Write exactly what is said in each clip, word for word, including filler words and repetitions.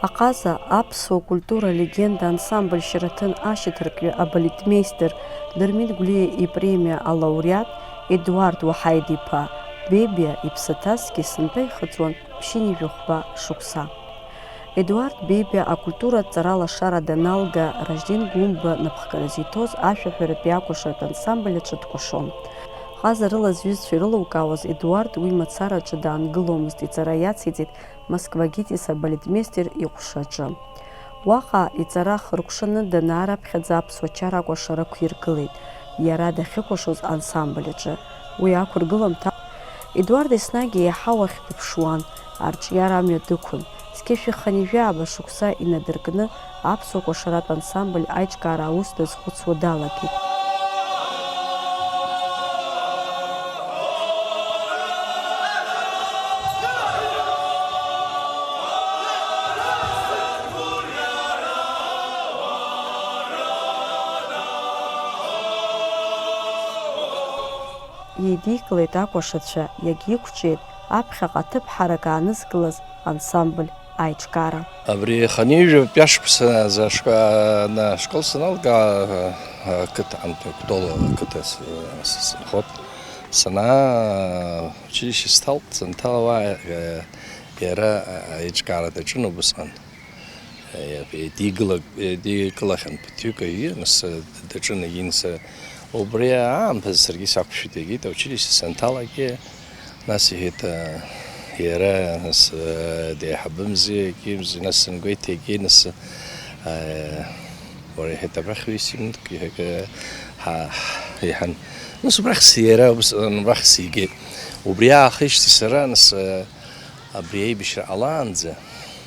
Аҟаза аԥсуа культура легенда ансамбль Шьараҭын ашьаҭаркҩы абалетмеистер Дырмит Гәлиа ипремиа алауреат Едуард Уаҳаид-иԥа Бебиа иԥсаҭазгьы сынтәа ихыҵуан ԥшьынҩажәи хәба шықәса. Едуард Бебиа акультуратә ҵара лашара даналга, Ражден Гәымба напхгара зиҭоз ашәаҳәаратәи акәашаратә ансамбль аҿы дкәашон. Ҟаза рыла зҩызцәа ирылукаауаз Едуард уи мацараҿы даангыломызт, иҵара иациҵеит Москва ГИТИС абалетмеистер иҟәшаҿы. Уаҟа иҵара хыркәшаны данаа раԥхьаӡа аԥсуа чара акәашара ықәиргылеит, иара дахьыкәашоз ансамбль аҿы. Уи ақәыргыламҭа Едуард еснагь еиҳа уахь дыԥшуан, арҿиара амҩа дықәын. Зқьи жәшәи хынҩажәи ааба шықәса инадыркны аԥсуа кәашаратә ансамбль аиҿкаара аус дазхәыцуа далагеит. Еидикылеит акәашацәа, иагьиқәҿиеит аԥхьаҟа аҭыԥ ҳарак аанызкылаз ансамбль аиҿкаара. Абри хынҩажәатәи ашықәса азы ашко-, ана-, ашкол саналга, а, а, ақыҭа, Антон Кәтол ақыҭа с-, с-, сынхот. Санаа, училище сҭалт, санҭалауа, а, иара, а, аиҿкаара даҿын убысҟан. Еидикыла-, еидикылахьан ԥыҭҩык егьи, нас, даҿын егьи, нас, убри аамҭазы саргьы сақәшәеит, егьит, аучилище санҭалагьы, нас иҳәеит, а, иара, нас, а, деиҳабымзи, егьимзи, нас сымгәеиҭеит, егьи, нас, а, уара, иҳәеит, абрахь уи симоҭк, иҳәеит, ҳа, иҳәан. Нас убрахь си-, иара убас, убрахь сигеит. Убри аахижьҭеи сара, нас, а, Абри аибашьра ҟалаанӡа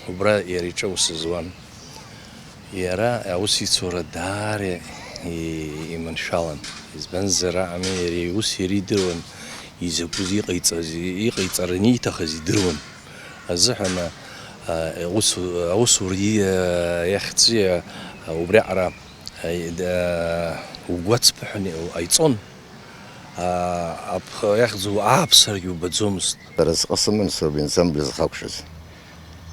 убра иара иҿы аус зуан. Иара аусеицура даара и-, иманшәалан. Избанзар, аҟами иара иус иара идыруан, изакәыз иҟаиҵаз, иҟаиҵараны ииҭахыз идыруан. Азыҳәан, а, аус-, аусура и-, а, иахьӡи, а, убриаҟара, а, и-, а, угәацԥыҳәаны иҟаиҵон. Аа, аԥ-, иахьӡу ааԥсарагьы убаӡомызт. Разҟы сыман саб ансамбль зхақәшәаз.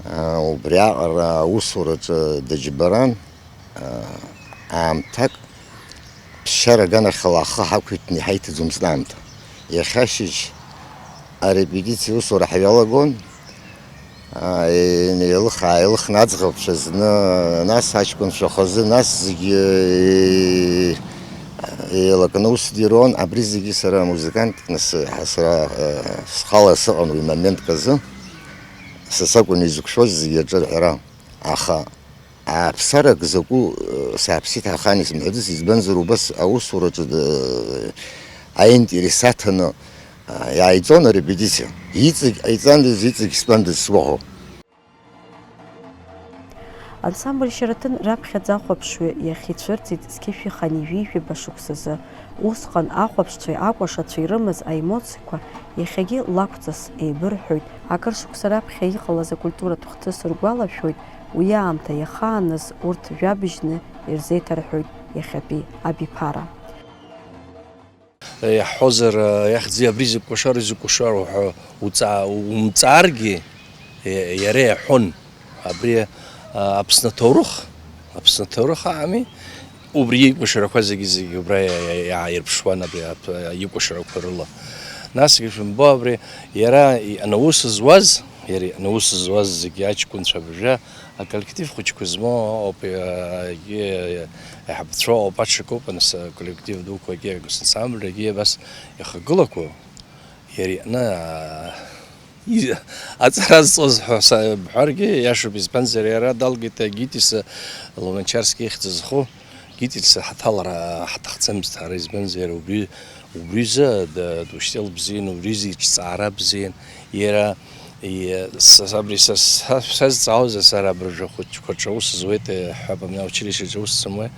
Аа, убриаҟара аусураҿы дыџьбаран, аа, аамҭак ԥсшьара аганахьала ахы ҳақәиҭны иҳаиҭаӡомызт аамҭа. Иахьа ашьыжь арепетициа усура ҳҩалагон. Ааи, еилых-ааилыхны аӡӷабцәа зны, нас аҷкәынцәа хазы, нас зегьы, еилакны ус дирон. Абри зегьы сара музыкантк, нас, ҳа сара, э, схала сыҟан уи моментк азы. Са сакәын изықәшәоз зегьы аҿырҳәара. Аха ааԥсарак закәу, э, сааԥсеит ҳәа ахаан исымҳәаӡац, избанзар, убас аусураҿы, э, аинтерес аҭаны, э, иааиҵон арепетициа. Иҵегь ҟаиҵандаз, иҵегь стәандаз сгәахәуан. Ансамбль Шьараҭын раԥхьаӡа ахәаԥшҩы иахьицәырҵит зқьышәи хынҩажәи жәаба шықәсазы. Усҟан ахәаԥшцәеи акәашацәеи ирымаз аемоциақәа иахьагьы лакәҵас еибырҳәоит. Акыр шықәса раԥхьа иҟалаз акультуратә хҭыс ргәалашәоит, уи аамҭа иахааныз урҭ жәабжьны ирзеиҭарҳәоит иахьатәи абиԥара. Иаҳҳәозар, иахьӡи абри закә кәашароу, закә кәашароу ҳәа уҵаа-, умҵааргьы, иа-, иара иаҳәон. Абри, а, Аԥсны аҭоурых, Аԥсны аҭоурых аами, убри икәашарақәа зегьы-зегьы убра иа-, иа-, иааирԥшуан абри аԥ-, икәашарақәа рыла. Насгьы шәымбо абри иара и-, аны аус зуаз, иара аны аус зуаз зегьы аҷкәынцәа абыржәы аколлектив хәыҷқәа змоу ауп, иа-, егьи Иаҳбацәоу ауп, аҽакоуп, нас, аколлектив дуқәагьы, агосансамбльгьы абас ихагылақәоу, иара иҟны, аа, и-, аҵара зҵоз ҳәа са-, бҳәаргьы иашоуп, избанзар, иара далгеит, а, ГИТИС, Луначарски ихьӡ зху ГИТИС ҳаҭалара ҳаҭахӡамызт ҳара, избанзар, убри, убризы д-, душьҭел бзиан, убризы иҿҵаара бзиан, иара И-, са, абри са, са, сазҵаауазар, сара абыржәы ахәыҷқәа рҿы аус зуеит, э, ҳәа, абна училищеҿы аус зымуеи.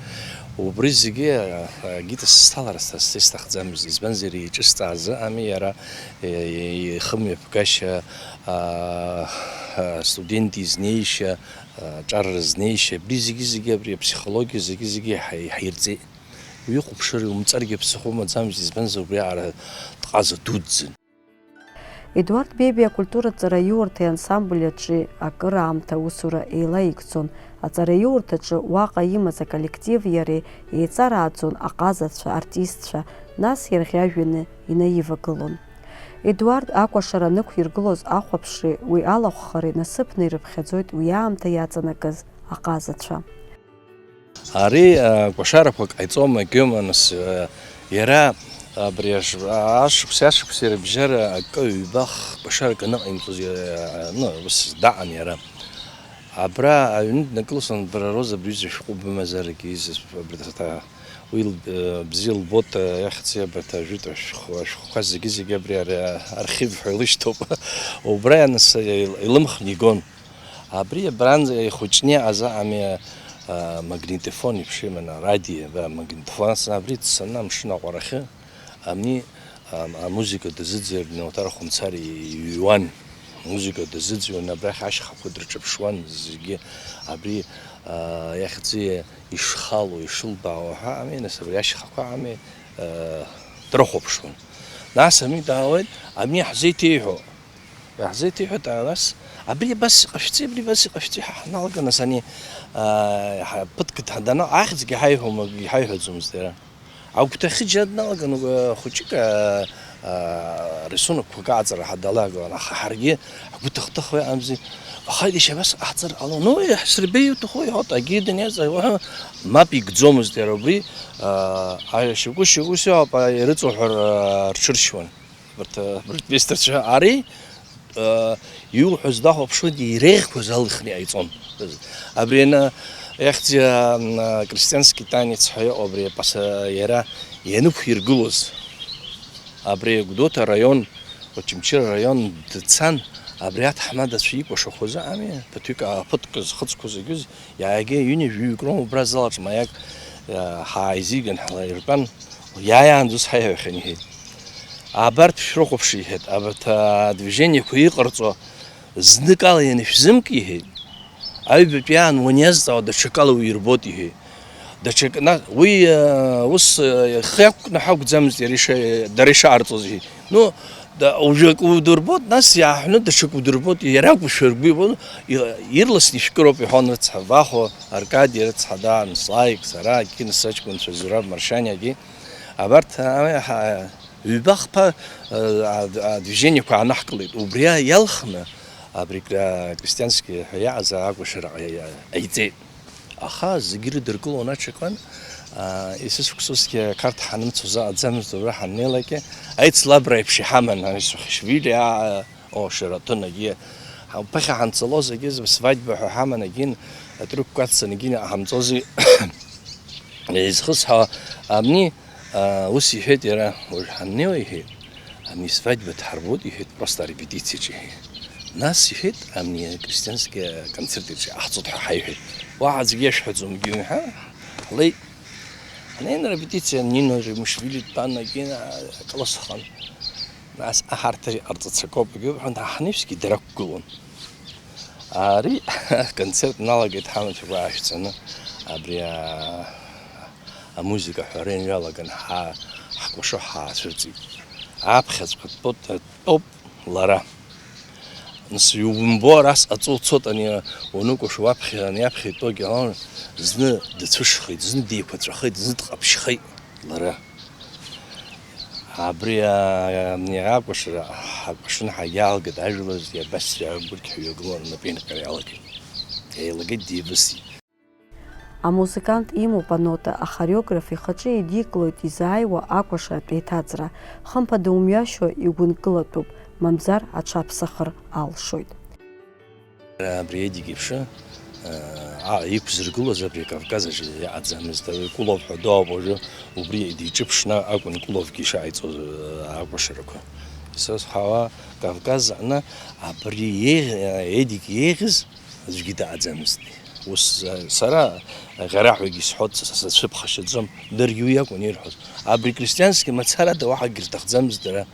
Убри зегьы, а, а, ГИТИС сҭалар са, са исҭахӡамызт, избанзар, иҿысҵааз ыҟами иара, э, э, ихымҩаԥгашьа, а, а, астудент изнеишьа, а, аҿар рызнеишьа, абри зегьы-зегьы, абри аԥсихологиа зегьы-зегьы иҳа-, иҳаирҵеит. Уихәаԥшыр, иумҵаргьы ԥсыхәа умаӡамызт, избанзар, убриаҟара дҟаза дуӡӡан. Едуард Бебиа акультуратә ҵараиурҭеи ансамбль аҿы акыраамҭа аусура еилаигӡон. Аҵараиурҭаҿы уаҟа имаз аколлективи иареи еиҵарааӡон аҟазацәа, артистцәа, нас ирӷьажәҩаны инаивагылон. Едуард акәашара анықәиргылоз ахәаԥшреи уи алахәхареи насыԥны ирыԥхьаӡоит уи аамҭа иаҵанакыз аҟазацәа. Ари, а, кәашарақәа ҟаиҵом, егьиума, нас, а, иара абри аш-, а, ашықәси ашықәси рыбжьара акы ҩба-хԥа кәашарак аныҟаимҵоз, а, ну, ус даҟан иара. Абра аҩны днакылсын, бара, Роза, абри аҩыза шәҟәы бымазаргьы, изыз, абри, та-, уи л-, э, бзиа лбоит, э, иахьӡи абарҭ ажәытә ашәҟәқәа зегьы-зегьы абри ар-, архив ҳәа илышьҭоуп. Убра ианыс-, ил-, илымхны игон. Абри абранӡа ихәыҷны иҟаз аҟами, а, магнитофон еиԥш иман, арадио, ба, магнитофон ацны абри дцаны амшын аҟәарахьы, абни, а, амузыка дазыӡырҩны Отар Хәымцариа иҩуан. Амузыка дазыӡырҩуан, абрахь ашьхақәа дырҿаԥшуан зегьы. Абри, а, иахьӡи ишхало, ишылбаауа ҳәа ами, нас абри ашьхақәа ами, а, дрыхәаԥшуан. Нас ами даауеит, ами ҳзеиҭеиҳәо. Иаҳзеиҭеиҳәеит, ара нас, абри абас иҟашәҵеи, абри абас иҟашәҵеи, ҳа ҳналга, нас, ани, аа, ҳа-, ԥыҭк ҭа-, дана-, ахьӡгьы ҳаиҳәом, акгьы ҳаиҳәаӡомызт иара. Агәҭахьы џьара дналаган, уа-, хәыҷык, аа, аа, рисунокқәак ааҵара ҳа далагон, аха ҳаргьы ҳгәы ҭых-ҭыхуа иҟамзи, аха иашьа абас ҟаҳҵар ҟалон, ну, иаҳсырбеи иуҭаху, иҳәоит, акгьы даниазҵаа, уаҳа мап икӡомызт иара убри, аа, ашьагәышьа ус иоуп, аа, ирыҵоуҳәар, аа, рҽыршьуан. Абарҭ, абарҭ пестрцәа ари, э, иуҳәаз дахәаԥшуеит, иреиӷьқәаз алхны иҟаиҵон. Абри ана, иахьӡи, м, крестьянский танец ҳәа иҟоу абри апаса-, иара ианықәиргылоз, абри Гәдоуҭа араион, Очамчыра араион дцан, абри аҭаҳмадацәа икәашахоз ами, ԥыҭҩык, ааԥыҭк зхыҵқәоз зегьы, иааигеит ҩынҩажәаҩык роума убра азал аҿы маиак, э, ҳааизиган ҳлаиртәан, иааиаанӡа ус ҳаиҳәахьан, иҳәеит. Абарҭ шәрыхәаԥш, иҳәеит, абарҭ адвижениеқәа иҟарҵо зныкала ианышәзымк, иҳәеит, аҩбатәи аан уаниазҵаауа даҽакала уирбоит, иҳәеит. Даҽак-, на-, уи, э, ус, э, ихы иақәкны ҳакәӡамызт иара иша-, дара ишаарҵоз, иҳәеит. Ну, да, уажәы акы удырбоит, нас иааҳәны даҽак удырбоит, иара акәушәа ргәы ибон, и-, ирласны ишәкыроуп, иҳәон рыцҳа Вахо, Аркади рыцҳа, даан, Славик, сара, Гина сыҷкәынцәа, Зураб Маршаниагьы. Абарҭ, а, ҳа-, Ҩба-хԥа, а, а, адвижениеқәа аанаҳкылеит. Убри иалхны абри кра-, крестьянский ҳәа иаҟаз акәашара ҟа-, ҟаиҵеит. Аха зегьы ирыдыркылон аҽакын, а, есышықәсазгьы ақарҭ ҳанымцоз аӡамызт, убра ҳаннеилакгьы, аицлабра еиԥш иҳаман, ани Сухишвили, а, о, Шьараҭын, егьи, ҳа-, ԥыхьа ҳанцалозгьы, свадьба ҳәа ҳаман, егьин, атрубка аццан, егьин, ҳамҵози, изхысҳәаауа, абни, а, ус иҳәеит иара, уажә ҳаннеиуа, иҳәеит, абни свадьба дҳарбоит, иҳәеит, просто арепетициаҿы, иҳәеит. Нас, иҳәеит, абни акрестьанский аконцерт аҿы иҟаҳҵоит ҳәа ҳаиҳәеит. Уаҳа аӡәгьы иашәҳәаӡом, егьи, ҳа, ҳлеит. Ҳнеин арепетициа Нино Римушвили дтәан, егьи, а, аколосхан. Нас аҳарҭари ҟарҵац акоуп, егьи, ҳәа, ҳанеишьгьы дара ақәгылон. Ари аконцерт налагеит ҳамаҭәақәа аашәҵаны, абри, а, амузыка аҳәара иалаган ҳа-, ҳкәашо ҳаацәырҵит. Аԥхьаҵәҟьа дтәоуп, дтәоуп лара. Нас иумбо, ара сҟаҵо уцот, ани уныкәашо уаԥхьа, ани аԥхьа итәоугьы, а, зны дцәышхеит, зны деиқәаҵәахеит, зны дҟаԥшьхеит лара. Абри, а, ани акәашара ҳакәашаны ҳагьаалгеит, ажәлар зегьы абасҵәҟьа агәырқьҳәа иҩагылан, напеинҟьара иалагеит. Еилагеит, деивысит. Амузыкант имоуп анота, ахореограф ихаҿы идикылоит изааиуа акәашаратә еиҭаҵра. Хымԥада умҩашьо игәынкылатәуп, мамзар аҽаԥсахыр алшоит. Абри Едик иԥшын, а, иқәзыргылоз абри Кавказ аҿы иаҟаӡамызт. Кулов ҳәа дууп уажәы, убри диҿыԥшны акәын Куловгьы ишааиҵоз, а, акәашарақәа. Исызҳәауа, Кавказ аҟны абри еиӷ-, Едик еиӷьыз аӡәгьы даҟаӡамызт. Ус, а, сара аӷьараҳәагьы исҳәоит, са, са сацәыԥхашьаӡом, даргьы уи акәын ирҳәоз. Абри крестьанский мацарада уаҳагьы рҭахӡамызт дара.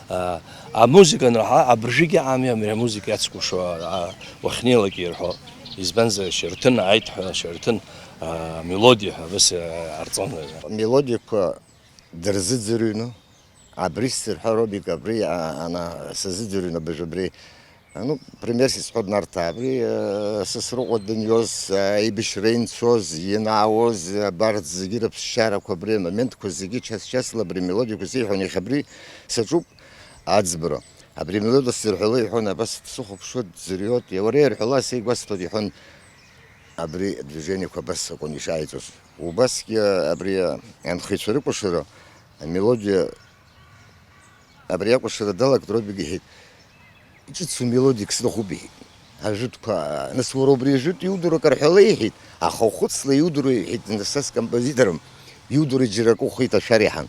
А, амузыка анраҳа, абыржәгьы ами, ами амузыка иацкәашо, а, уахьнеилак ирҳәо. Избанзар, Шьарҭын ааит ҳәа, Шьарҭын, а, мелодиа ҳәа абас, а, арҵон. Амелодиақәа дырзыӡырҩны, Абри сзырҳәо, Робик, абри, а, ана, сазыӡырҩын абыржә абри. А, ну, пример сизҳәоит, Нарҭаа, абри, а, Сасрыҟәа даниоз, а, аибашьра инцоз, ианаауаз, абарҭ зегьы рыԥсшьарақәа, абри амоментқәа зегьы час-часла абри амелодиақәа сеиҳәон, иахьа абри саҿуп аӡбара. Абри амелодиа сзырҳәало иҳәон, абас дсыхәаԥшуа дӡырҩуа, уара ирҳәала сеигәасҭоит, иҳәон, абри адвижениеқәа абас акәын ишааиҵоз. Убасгьы абри анхаҩцәа рыкәашара, амелодиа Абри акәашара далагт, Робик иҳәеит, иҿыцу мелодик сҭахуп, иҳәеит. Ажәытәқәа, нас уара убри ажәытә иудыруа акы рҳәала, иҳәеит, аха ухәыцла иудыруа, иҳәеит, нас ас композиторым, иудыруа џьара акы ухы иҭашәар иҳан.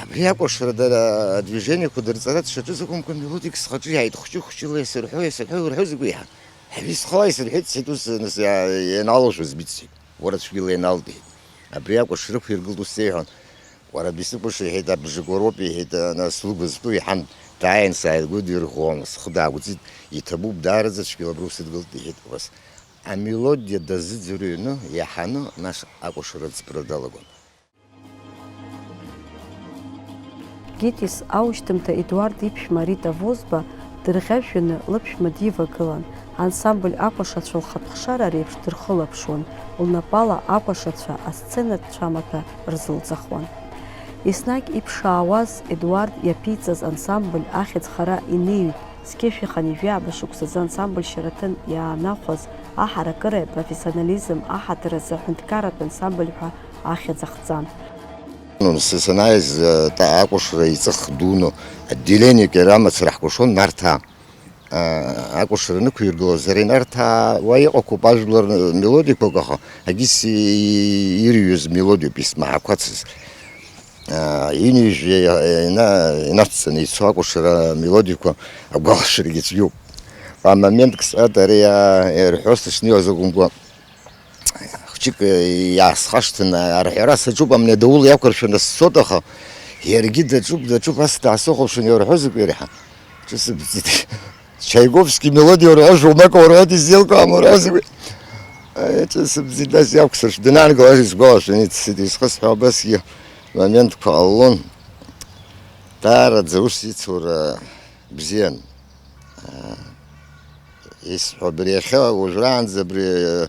Абри акәашара дара адвижениеқәа дырҵара дшаҿыз акәымкәа, мелодик схаҿы иааит, хәҷы-хәҷыла иасырҳәо, иасырҳәо, иурҳәозеи уи иҳан? Абри схала исырҳәеит, сҳәеит, ус, нас иа-, ианалоушәа збит, сҳәеит, уара цәгьала ианалдеит. Абри акәашара ықәиргылт, ус сеиҳәон. Уара бисыкәыша, иҳәеит, абжак уароуп, иҳәеит, ана слыгәызтәу иҳан, дааин сааигәыдирӷәӷәон, схы даагәӡит, иҭабуп, даараӡа цәгьала абра усыдгылт, иҳәеит, убас. Амелодиа дазыӡырҩны, иаҳаны, нас акәашара аӡбара далагон. Гитис аушьҭымҭа Едуард иԥшәма Рита Возба дырӷьажәҩаны лыԥшәма дивагылан, ансамбль акәашацәа лхатә хшара реиԥш дырхылаԥшуан, лнапала акәашацәа асценатә цәамаҭәа рзылӡахуан. Еснагь иԥшаауаз Едуард иаԥиҵаз ансамбль ахьӡ хара инеиҩит, зқьи жәшәи хынҩажәи жәаба шықәсазы ансамбль Шьараҭын иаанахәаз аҳаракыра, профессионализм аҳаҭыр азы аҳәынҭқарратә ансамбль ҳәа ахьӡ ахҵан. Са санааиз, акәашара иҵых дуны, отделениак иара амацара ҳкәашон Нарҭаа. Акәашара нықәиргылоз, ара инарҭаа уа иҟақәоуп ажәлар мелодиақәак, аха агьыс ирҩыз мелодиоуп исмаҳақәацыз. Инижә инацҵаны ицо акәашара мелодиақәа агәалашәарагьы цәгьоуп. Амоментк сҳәат, ари ирҳәо сышнеиуаз акәымкәа, хәҷык иаасхашҭын, арҳәара саҿуп, амни адаул иақәыршәаны сцот, аха иаргьы даҿуп, даҿуп, ас даасыхәаԥшын, иурҳәозеи ирҳа? Ҿысыбҵит. Чайковски мелодиа урҳәо, Жумака урҳәо, дизелкаам урҳәозеи? Ҿысыбҵит, нас иақәсыршә, данаанагала сгәалашәон, иццеит, исхысҳәо абасгьы моментқәа ҟалон. Даараӡа ус ицура бзиан. Исҳәо абри иахьа уажәраанӡа абри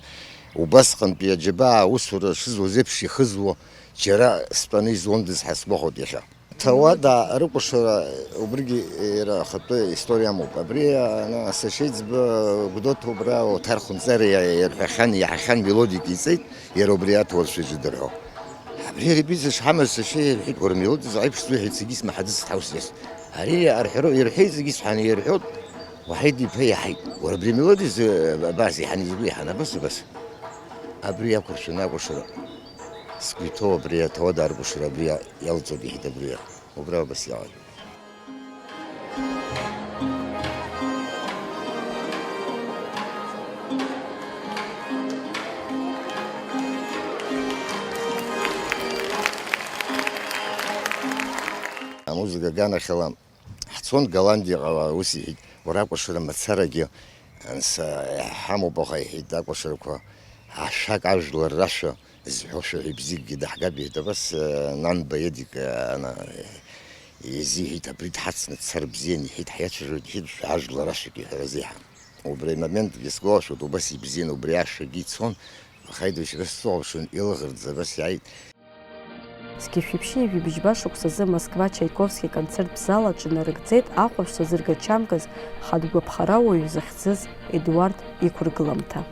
убасҟантәи аџьабаа аусура шызуаз еиԥш ихызуа џьара стәаны изундаз ҳәа сгәахәуеит иахьа. Ҭауада рыкәашара убригьы иара ахатәы история амоуп. Абри, ана, сашьа еиҵбы Гәдоуҭа убра Оҭар Хәынҵариа ирҳәахьан, иаҳахьан, мелодик иҵеит, иара убри аҭауад шәаҿы дырҳәо. Абри арепетициа шҳамаз сашьа иҳәеит, уара, мелодик заҟа иԥшӡоу, иҳәеит, саргьы исмаҳаӡац сҳәа ус иас. Ари арҳәароу ирҳәеит, зегьы исҳәаны ирҳәоит, уаҳаид иԥа иаҳаит. Уара, абри амелодик зы-, абас иҳан, изакәи иҳан, абас, абас. Абри иақәыршәаны акәашара. Сгәы иҭоу абри аҭауад аркәашара абри иалҵуеит, иҳәеит абри. Убра абас иалагеит. Амузыка аганахьала ҳцон Голландиаҟа, ус иҳәеит, уара акәашара мацарагьы анса ҳамоуп, аха иҳәеит, акәашарақәа ашәак ажәлар рашәа зҳәо шәаҳәа ибзиакгьы даҳгап, иҳәеит, абас, э, Нанба Едик, э, ана, э, изиҳәеит, абри дҳацны дцар бзиан, иҳәеит, ҳиацәажәоит, иҳәеит, шәа ажәлар ашәак иҳәара азеиҳа. Убри амоментгьы сгәалашәоит, убас ибзиан, убри ашәагьы ицон, аха идушьра сцәыуалԥшын, илаӷырӡ абас иааит. Зқьи жәшәи ԥшьынҩажәи быжьба шықәсазы Москва Чайковски аконцерттә зал аҿы нарыгӡеит ахәаԥшцәа зыргачамкыз, хатә гәаԥхарауаҩ захьӡыз Едуард иқәыргыламҭа.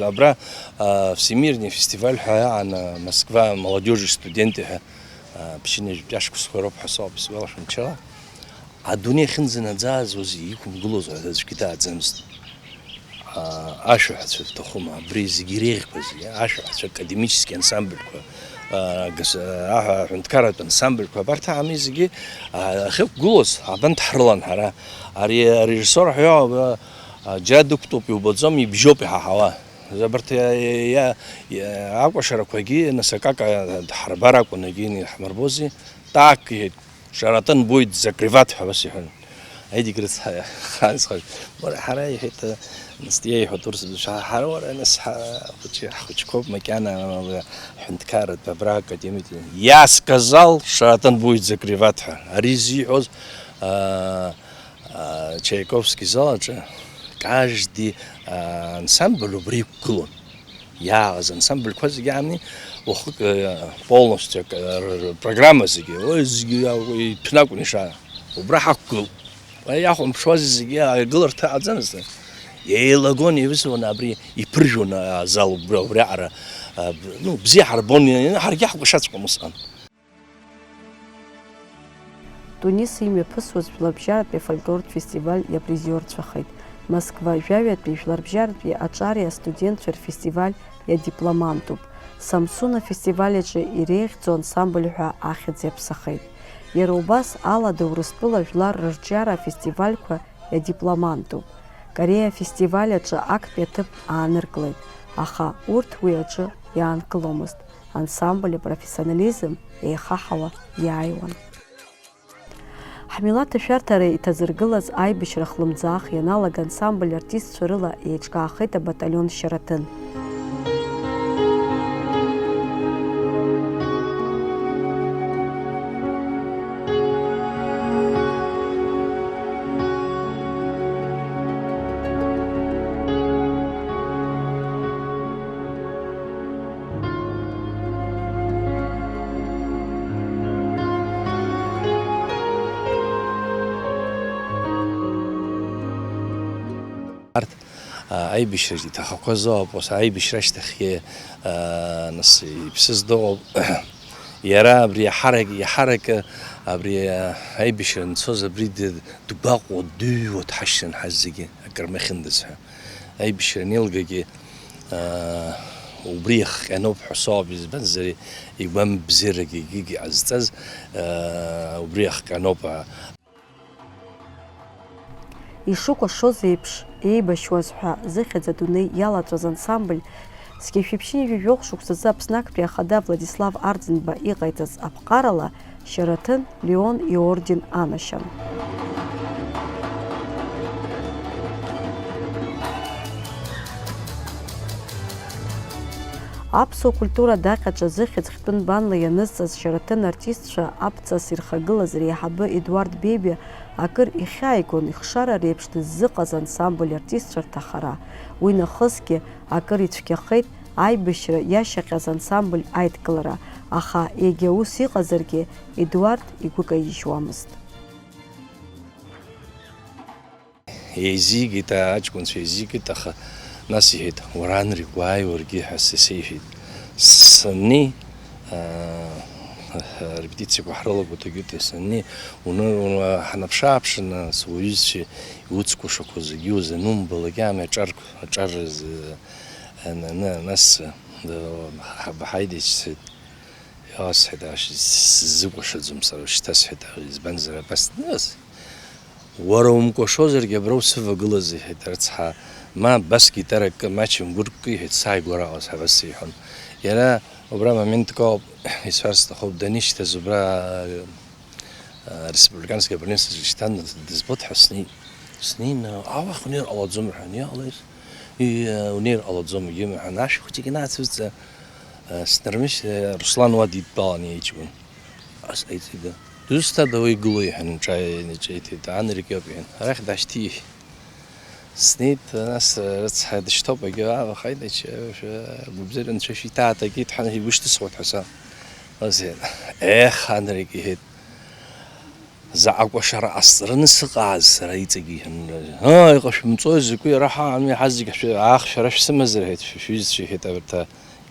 Абра, а, Всемирный фестиваль ҳәа иаан, а, Москва молодежи студенти ҳәа, а, ԥшьынҩажәи ԥшьба шықәсқәа роуп ҳәа соуп исгәалашәом ҽала. Адунеи ахьынӡанаӡааӡоз иқәымгылоз ҳәа аӡәгьы дааӡамызт. Аа, ашәаҳәацәа рҭахума, абри зегьы иреиӷьқәаз, ашәаҳәацәа академический ансамбльқәа, Агас-, аҳ-, аҳәынҭқарратә ансамбльқәа абарҭ аами зегьы, а, ахьықәгылоз, абанҭ ҳрылан ҳара. Ари арежиссор ҳәа, а, џьа дықәтәоуп, иубаӡом, ибжьоуп иҳаҳауа. Абарҭ иа-, иа-, иа-, акәашарақәагьы нас акака дҳарбар акәын, егьи иҳмырбози, так, иҳәеит, Шаратан будет закрывать ҳәа абас иҳәон. Едик рыцҳа, хан схаш. Уара, ҳара, иҳәеит, нас иеиҳәоит урыс бызшәа, ҳара, уара, нас ҳа-, хәыҷы, ҳхәыҷқәоуп макьана, ҳҳәынҭқарратә абра академиа. Я сказал, Шаратан будет закрывать ҳәа. Ари зиҳәоз, а, а, Чайковский зал аҿы, каждый, а, ансамбль убри иқәгылон. Иааз ансамбльқәа зегьы аами, уахык, э, полностью, э, р-, р-, программа зегьы, уи зегьы иа-, уи иҭәны акәын ишаара. Убра ҳақәгылт. Уи иахәамԥшуаз зегьы агыларҭа ҟаҵамызт. Еилагон, еивысуан, абри иԥыржәон азал убра, убриаҟара, а, б-, ну, бзиа ҳарбон, ҳаргьы ҳкәашаҵәҟьон усҟан. Тунис имҩаԥысуаз жәларбжьаратәи афольклортә фестиваль иапризиорцәахеит. Москва жәаҩатәи жәларбжьаратәи аҿареи астудентцәеи рфестиваль иадипломантуп. Самсун афестиваль аҿы иреиӷьӡоу ансамбль ҳәа ахьӡ иаԥсахеит. Иара убас ала ада Урыстәыла жәлар рырҿиара афестивальқәа иадипломантуп. Кореа афестиваль аҿы актәи аҭыԥ ааныркылеит, аха урҭ уи аҿы иаанкыломызт. Ансамбль апрофессионализм еихаҳауа иааиуан. Ҳмилаҭ ашәарҭара иҭазыргылаз аибашьра хлымӡаах ианалага ансамбль артистцәа рыла еиҿкаахеит абаталион Шьараҭын. Арҭ, а, аибашьраҿы иҭахақәаз ыҟоуп, ус аибашьра ашьҭахьгьы, а, нас иԥсыз дыҟоуп. Иара абри иаҳарак, иаҳаракы абри, а, аибашьра анцоз абри д-, дгәаҟуа, дыҩуа дҳашьҭан ҳазегьы, акыр махьындаз ҳәа. Аибашьра анеилгагьы, аа, убри иахҟьаноуп ҳәа соуп, избанзар, игәамбзиарагьы егьигьы ҟазҵаз, аа, убри иахҟьаноуп, аа. Ишыкәашоз еиԥш, еибашьуаз ҳәа зыхьӡ адунеи иалаҵәаз ансамбль, зқьи жәшәи ԥшьынҩажәи жәохә шықәсазы Аԥсны актәи ахада Владислав Арӡынба иҟаиҵаз аԥҟарала, Шьараҭын Леон иорден анашьан. Аԥсуа культура адаҟьаҿы зыхьӡ хьтәы нбанла ианызҵаз Шьараҭын артистцәа аԥҵас ирхагылаз реиҳабы Едуард Бебиа акыр ихьааигон ихшара реиԥш дыззыҟаз ансамбль артистцәа рҭахара. Уи нахысгьы акыр ицәгьахеит аибашьра иашьаҟьаз ансамбль аидкылара, аха егьа ус иҟазаргьы, Едуард игәы каижьуамызт. Еизигеит, аҷкәынцәа еизигеит, аха нас иҳәеит, уара, Анрик, уааи уаргьы ҳәа са сеиҳәеит. Саннеи, аа, арепетициақәа ҳрылаго Тагиота саннеи, уны-, уны-, ҳанаԥшы-ааԥшы, нас, уҩызцәа иуцкәашақәо зегьы узанумбалак, ами аҿар-, аҿар рзы, ан-, ан-, нас, ҳаб-, ҳаидеит, сҳәеит. Иаасҳәеит, аш-, сзыкәашаӡом сара шьҭа, сҳәеит, избанзар, абас, нас, уара умкәашозаргьы абра усывагылаз, иҳәеит арыцҳа, ма абас гитарак маҷ мгәырккы, иҳәеит, сааигәара ҟаз, ҳәа абас сиҳәон. Иара убра моментк ауп, исҳәар сҭахуп, данишьҭаз убра, а, республиканская больница ишьҭан, дызбоит ҳәа сни-, снеины, ауах унеир ҟалаӡом, рҳәан, иҟалеит. И, унеир ҟалаӡом, егьи, мҳәан, ашәа хәыҷык ианаацәырҵ, снармышьҭ, Руслан уа дидтәалан иеиҷкәын. Ас ҟаиҵеит, дызусҭада уи игылоу, иҳәан, иҿааиҭит, Анрик иоуп, иҳәан, арахь дашьҭи, иҳәит. Снеит, нас, рыцҳа дышьҭоуп, егьи, аа, ахаидача, гәыбзиара анцәа шәиҭааҭгеит, ҳәа, игәышьҭысхуеит ҳәа са. Ус иҳәеит, ех, Анрик, иҳәеит. Заҟа кәашара ҟасҵараны сыҟааз сара иҵегьы, иҳәан, ааи, иҟашәымҵои, закәи, ара ҳаами, ҳазегь ҳшәы-, аах, шәара шәсымазар, иҳәеит, шәҩызцәа, иҳәеит, абарҭ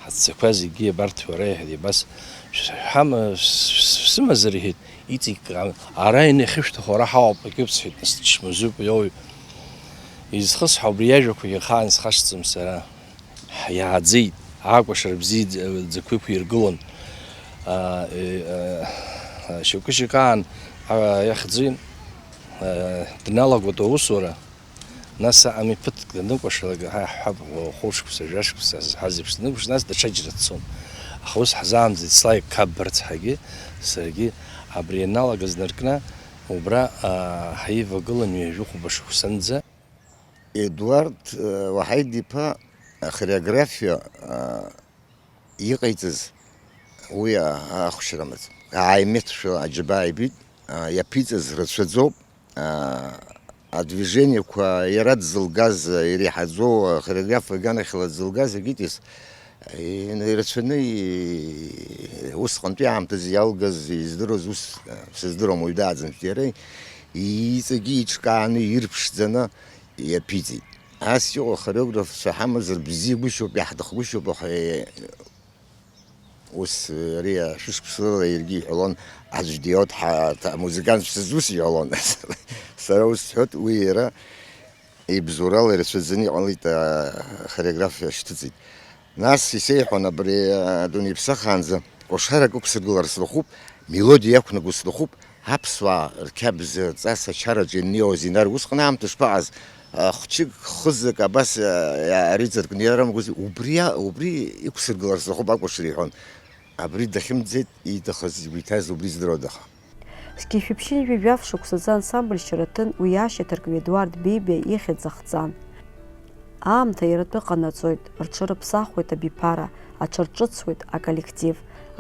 ҳаҵәцақәа зегьы абарҭ уара, иҳәеит, абас шәҳама-, шәсымазар, иҳәеит, иҵегь ара иахьышәҭаху ара ҳауп, акы бсҳәеит, нас дычмазаҩуп, иоуи. Изхысҳәа убри иажәақәагьы ахаан исхашҭӡом сара. Ҳиааӡеит, акәашара бзиаӡақәа иқәиргылон. Шьоукы-шьоукы аан иахьӡи дналагоит аусура, нас аами ԥыҭк даныкәашалак ҳҳәап, хәышықәса, жәашықәса зҳәаз еиԥш даныкәаш, нас даҽаџьара дцон. Аха ус ҳзаамӡеит, слаик қаббарц ҳагьы, саргьы абри ианалага знаркны убра ҳаивагылан ҩажәи хәба шықәсанӡа. Едуард Уаҳаид-иԥа ахореографиа иҟаиҵаз уи ахәшьра маӡам. Ааимеҭшәа аџьабаа ибеит, иаԥиҵаз рацәаӡоуп, адвижениеқәа иара дзылгаз иреиҳаӡоу ахореограф аганахьала дзылгаз акитис ирацәаны усҟантәи аамҭазы иалгаз, издыруаз ус сыздыруам уаҩ дааӡамызт иара, иҵегьы иҿкааны ирԥшӡаны иаԥиҵеит. Ас иҟоу ахореографцәа ҳамазар бзиагәышьоуп, иаҳҭахгәышьоуп, аха ус ари ашәышықәсала иаргьы иҳәалон, аӡә диоуҭ ҳа-, ҭа-, амузыкантцәа ус иҳәалон. Сара ус сҳәоит, уи иара ибзоурала ирацәаӡаны иҟалеит, а, хореографиа шьҭыҵит. Нас исеиҳәон, абри, а, адунеи иԥсахаанӡа кәашарак ықәсыргылар сҭахуп, мелодиа иақәнаго сҭахуп, аԥсуаа рқьабз рҵас ачараҿы ианнеиуаз инар, усҟан аамҭа шԥаҟаз, а, хәҷык, хызак абас, а, а, ари ҵаркны иарамгози, убри а-, убри иқәсыргылар сҭахуп акәашара иҳәон. Абри дахьымӡеит, ииҭахыз, игәы иҭаз убри здыруада аха. Зқьи жәшәи ԥшьынҩажәи жәаф шықәсазы ансамбль Шьараҭын уи ашьаҭаркҩы Едуард Бебиа ихьӡ ахҵан. Аамҭа иаратәы ҟанаҵоит, рҽырыԥсахуеит абиԥара, аҽарҿыцуеит аколлектив.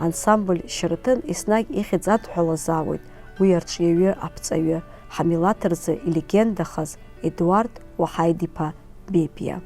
Ансамбль Шьараҭын еснагь ихьӡ адҳәалазаауеит уи арҿиаҩы, аԥҵаҩы, ҳмилаҭ рзы илегендахаз Едуард Уаҳаид-иԥа Бебиа.